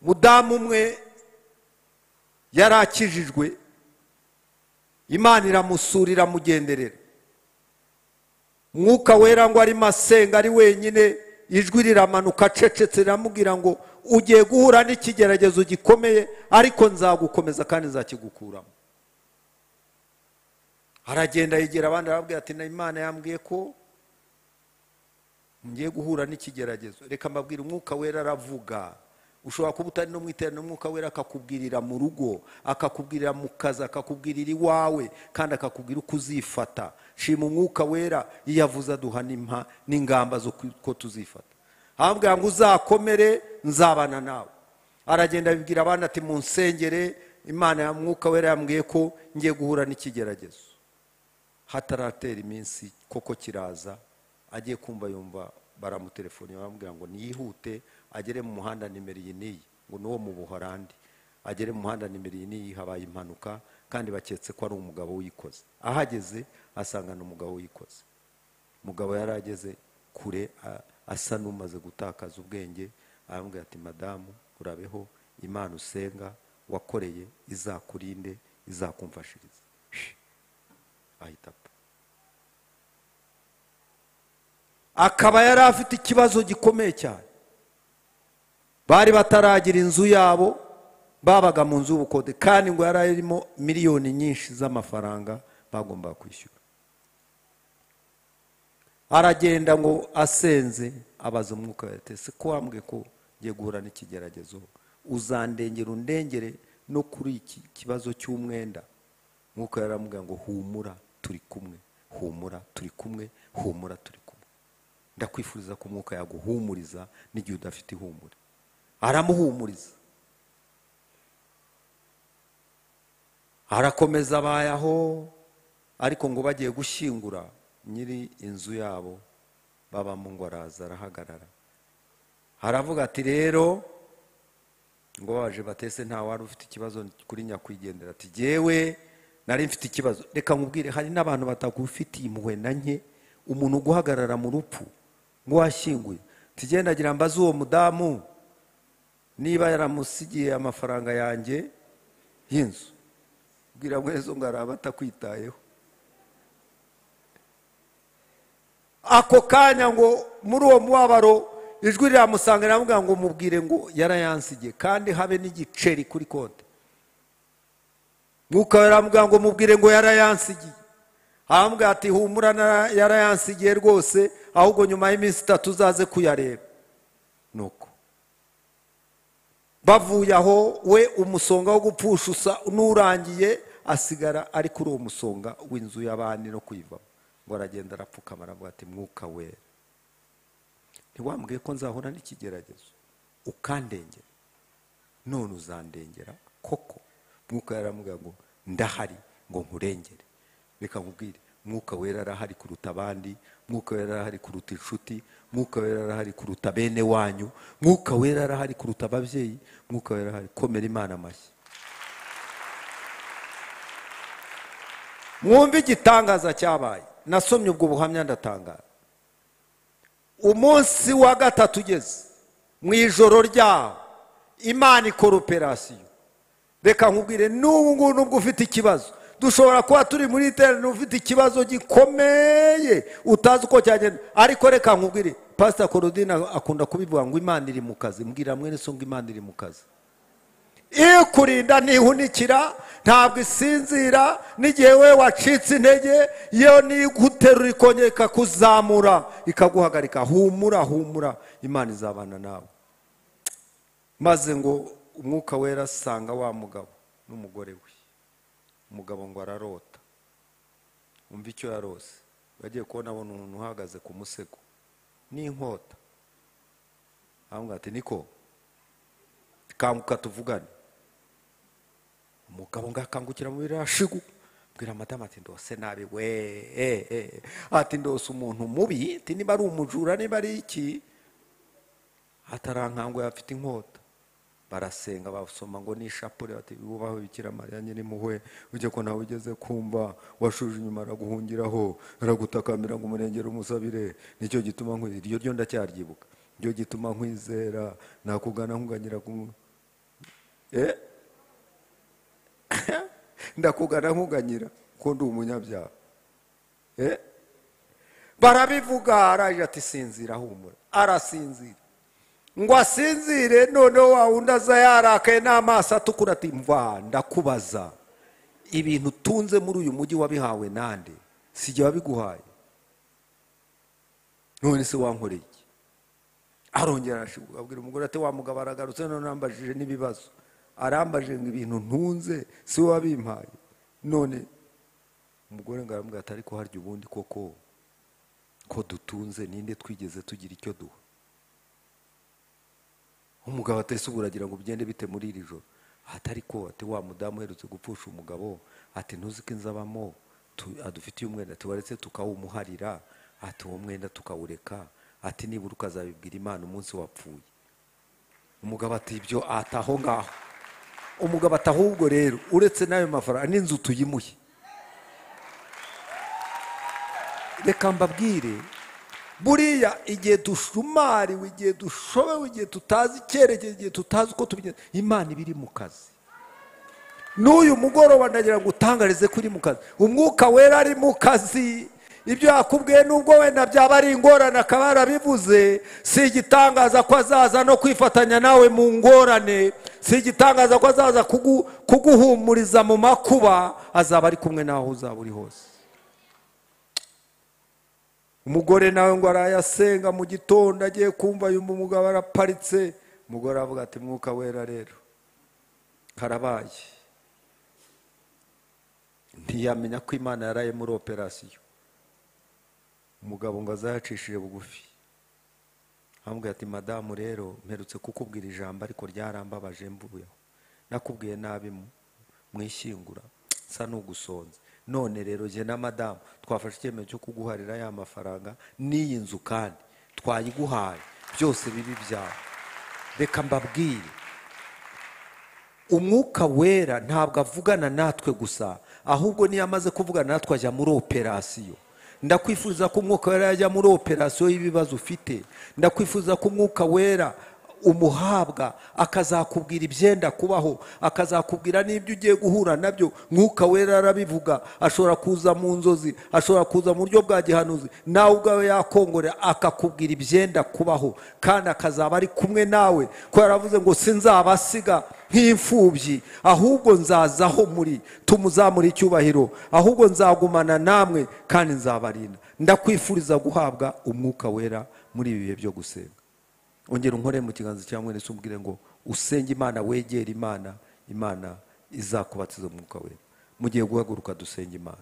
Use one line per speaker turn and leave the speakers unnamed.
Mudamu umwe yarakijijwe, Imana iramusura iramugenderera. Mwuka Wera ngo ari masenga ari wenyine, ijwi riramanuka acecetse riramubwira ngo ugiye guhura n'ikigeragezo gikomeye, ariko nzagukomeza kandi nzakigukuramo. Aragenda yegera abandi arababwira ati na Imana yambwiye ko ngiye guhura n'ikigeragezo. Reka mbabwire, Umwuka Wera aravuga. Ushobora kuba utari no mu iteraniro, Umwuka Wera akakubwirira mu rugo, akakubwirira mu kazi, akakubwirira iwawe, kandi akakubwira uko uzifata. Shima Umwuka Wera iyo avuze aduha n'ingamba zo ko tuzifata. Arambwira ngo uzakomere nzabana nawe. Aragenda abibwira abana ati munsengere, Imana ya Mwuka Wera yambwiye ko ngiye guhura n'ikigeragezo. Hataratera iminsi koko kiraza, agiye kumva yumva baramutelefoni bamubwira ngo niyihute agere mu muhanda nimero iyi n'iyi, ngo n'uwo mu Buholandi agere mu muhanda nimero iyi n'iyi, habaye impanuka kandi baketse ko ari umugabo wikoze. Ahageze asangana umugabo wikoze. Umugabo yari ageze kure asa n'umaze gutakaza ubwenge, aramubwira ati madamu urabeho, Imana usenga wakoreye izakurinde, izakumfashiriza. Ahita apfa. Akaba yari afite ikibazo gikomeye cyane. Bari bataragira inzu yabo, babaga mu nzu y'ubukode, kandi ngo yari arimo miliyoni nyinshi z'amafaranga bagombaga kwishyura. Aragenda ngo asenze abaza Umwuka Wera ati ese ko wambwiye ko ngiye guhura n'ikigeragezo, uzandengera undengere no kuri iki kibazo cy'umwenda? Umwuka Wera aramubwira ngo humura turi kumwe, humura turi kumwe, humura turi kumwe. Ndakwifuriza ko Umwuka yaguhumuriza n'igihe udafite ihumure. Aramuhumuriza, arakomeza abayaho. Ariko ngo bagiye gushyingura nyiri inzu yabo babamo, ngo araza arahagarara, aravuga ati rero ngo baje batese nta wari ufite ikibazo kuri nyakwigendera, ati jyewe nari mfite ikibazo. Reka nkubwire, hari n'abantu batagufitiye impuhwe na nke. Umuntu guhagarara mu rupfu ngo washyinguye, tugenda agira mbaze uwo mudamu niba yaramusigiye amafaranga yanjye y'inzu, bwira mwezo ngo araba atakwitayeho. Ako kanya ngo muri uwo mubabaro ijwi riramusanga riramubwira ngo mubwire ngo yarayansigiye, kandi habe n'igiceri kuri konti. Mwuka aramubwira ngo mubwire ngo yarayansigiye. Aramubwira ati humura yarayansigiye rwose, ahubwo nyuma y'iminsi 3 uzaze kuyareba. Nuko bavuye aho, we umusonga wo gupfusha usa n'urangiye, asigara ari kuri uwo musonga w'inzu y'abandi no kuyivamo. Ngo aragenda arapfukama aravuga ati Mwuka Wera, ntiwambwiye ko nzahura n'ikigeragezo ukandengera, none uzandengera koko? Mwuka yaramubwira ngo ndahari ngo nkurengere. Reka nkubwire, Mwuka Wera arahari kuruta abandi, Mwuka Wera arahari kuruta inshuti, Mwuka Wera arahari kuruta bene wanyu, Mwuka Wera arahari kuruta ababyeyi, Mwuka Wera arahari. Komera Imana amashyi. Mwumve igitangaza cyabaye. Nasomye ubwo buhamya ndatangara. Umunsi wa 3 ugeze mu ijoro ryaho, Imana ikora operasiyo. Reka nkubwire, n'ubu ngubu nubwo ufite ikibazo, dushobora kuba turi muri iteraniro ufite ikibazo gikomeye utazi uko cyagenda, ariko reka nkubwire, Pastor Korodina akunda kubivuga ngo Imana iri mu kazi. Mbwira mwene so ngo Imana iri mu kazi. Ikurinda ntihunikira, ntabwo isinzira, n'igihe we wacitse intege yo niguterura ikongera ikakuzamura ikaguhagarika. Humura humura, Imana izabana nawe. Maze ngo Umwuka Wera asanga wa mugabo n'umugore we. Umugabo ngo ararota, umva icyo yarose. Bagiye kubona abona umuntu uhagaze ku musego n'inkota, aramubwira ati niko kanguka tuvugane. Umugabo ngo akangukira mu birashigu, bwira madamu ati ndose nabi we, ati ndose umuntu mubi, ati niba ari umujura niba ari iki, atarankangwe afite inkota. Barasenga basoma ngo n'ishapure, bati wubaho Bikira Mariya nyiri impuhwe, ujye ko nawe ugeze kumva washuje inyuma araguhungiraho, aragutakamira ngo umurengere umusabire, nicyo gituma nkwizera. Iryo ryo ndacyaryibuka, nicyo gituma nkwizera, nakugana nkuganyira ku. Ndakugana nkuganyira ko ndi umunyabyaha. Barabivuga, araje ati sinzira humura. Arasinzira. Ngo asinzire, noneho wa wundi aza yarakaye n'amaso atukura ati mva ndakubaza, ibintu utunze muri uyu mujyi wabihawe nande? Sijye wabiguhaye? None se wankoreye iki? Arongera arashibuka abwira umugore ati wa mugabo aragarutse none ambajije n'ibibazo, arambajije ngo ibintu ntunze si we wabimpaye. None umugore ngo aramubwira ati ariko harya ubundi koko ko dutunze ninde twigeze tugira icyo duha? Umugabo ati ese uragira ngo bigende bite muri iri joro? Atari ko ati wa mudamu uherutse gupfusha umugabo, ati ntuzi ko inzabamo adufitiye umwenda, ati waretse tukawumuharira, ati uwo mwenda tukawureka, ati nibura ukazabibwira Imana umunsi wapfuye. Umugabo ati ibyo ataho ngaho. Umugabo ati ahubwo rero uretse n'ayo mafaranga n'inzu tuyimuhe. Reka mbabwire, buriya igihe dushumariwe, igihe dushobewe, igihe tutazi icyerekezo, igihe tutazi uko tubigenza, Imana iba iri mu kazi. N'uyu mugoroba ndagira ngo utangarize ko iri mu kazi. Umwuka Wera ari mu kazi. Ibyo yakubwiye nubwo wenda byaba ari ingorane akaba yarabivuze, si igitangaza ko azaza no kwifatanya nawe mu ngorane, si igitangaza ko azaza kuguhumuriza mu makuba, azaba ari kumwe nawe aho uzaba uri hose. Umugore nawe ngo arayasenga mu gitondo, agiye kumva yumva umugabo araparitse. Umugore aravuga ati Mwuka Wera rero karabaye. Ntiyamenya ko Imana yaraye muri operasiyo. Umugabo ngo azayacishije bugufi, amubwira ati madamu rero mperutse kukubwira ijambo ariko ryarambabaje mvuyeho, nakubwiye nabi mwishyingura nsa n'ugusonza, none rero jye na madamu twafashe icyemezo cyo kuguharira ya mafaranga n'iyi nzu kandi twayiguhaye, byose bibi byawe. Reka mbabwire, Umwuka Wera ntabwo avugana natwe gusa, ahubwo niyo amaze kuvugana natwe ajya muri operasiyo. Ndakwifuza ko Umwuka Wera yajya muri operasiyo y'ibibazo ufite. Ndakwifuza ko Umwuka Wera umuhabwa akazakubwira ibyenda kubaho, akazakubwira n'ibyo ugiye guhura nabyo. Mwuka Wera arabivuga, ashobora kuza mu nzozi, ashobora kuza mu buryo bwa gihanuzi, nawe ubwawe yakongorera akakubwira ibyenda kubaho, kandi akazaba ari kumwe nawe. Ko yaravuze ngo sinzabasiga nk'imfubyi, ahubwo nzazaho muri tumuzamura icyubahiro, ahubwo nzagumana namwe kandi nzabarinda. Ndakwifuriza guhabwa Umwuka Wera muri ibi bihe byo gusenga. Ongera unkore mu kiganza cya mwene se umbwire ngo usenge Imana, wegere Imana, Imana izakubatiza Umwuka Wera. Mugiye guhaguruka dusenge Imana.